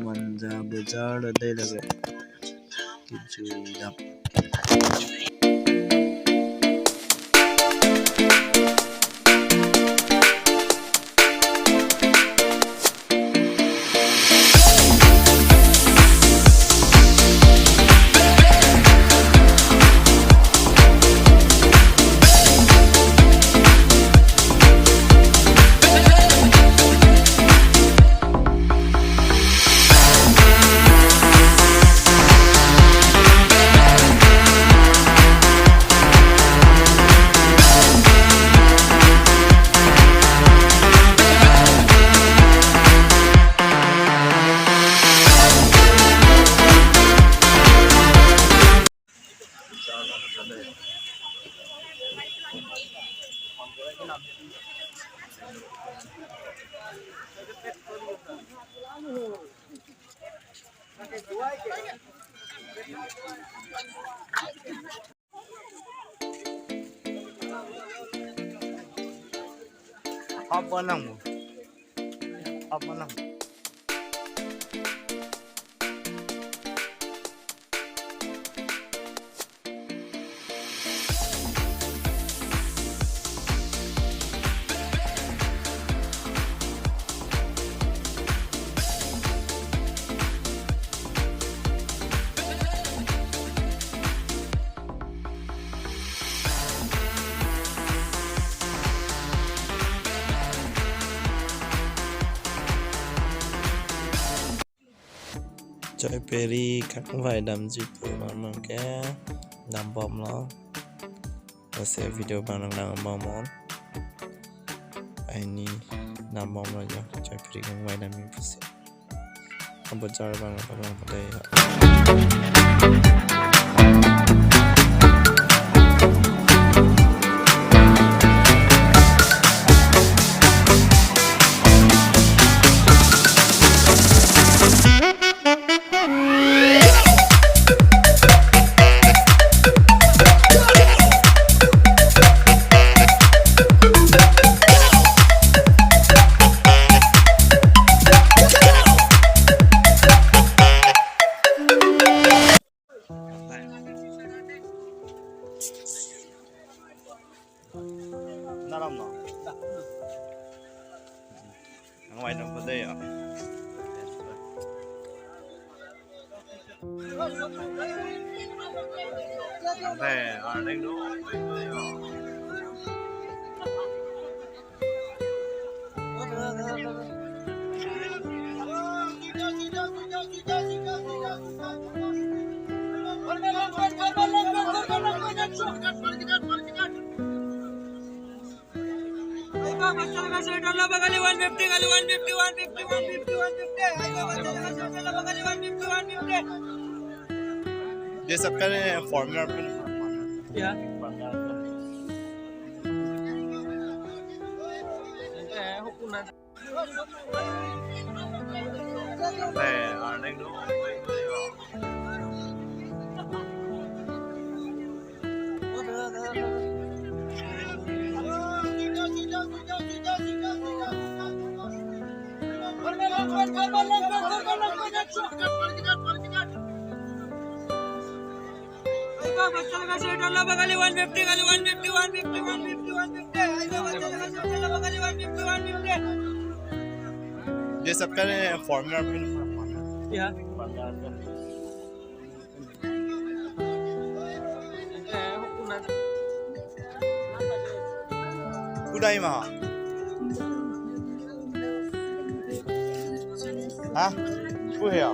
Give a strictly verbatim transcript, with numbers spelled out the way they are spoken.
Manja Bazar dei lake. Kejui dam. Apa nang mo? Apa nang? Choi peri kangvai damji pu mamang ke dambomlo. Lasi video abang nang dambom non. Aini dambomlo jo, choi peri kangvai damji pusi. Abot jar abang abang pada ya. Naram no. Ang wai nang pwede ya. Ang te, arning do. One fifty, one fifty, one fifty, one fifty. ये सबका ने formula पे क्या? ये सबका ने formula पे क्या? Kudai ma. Ha? Kuhe ya?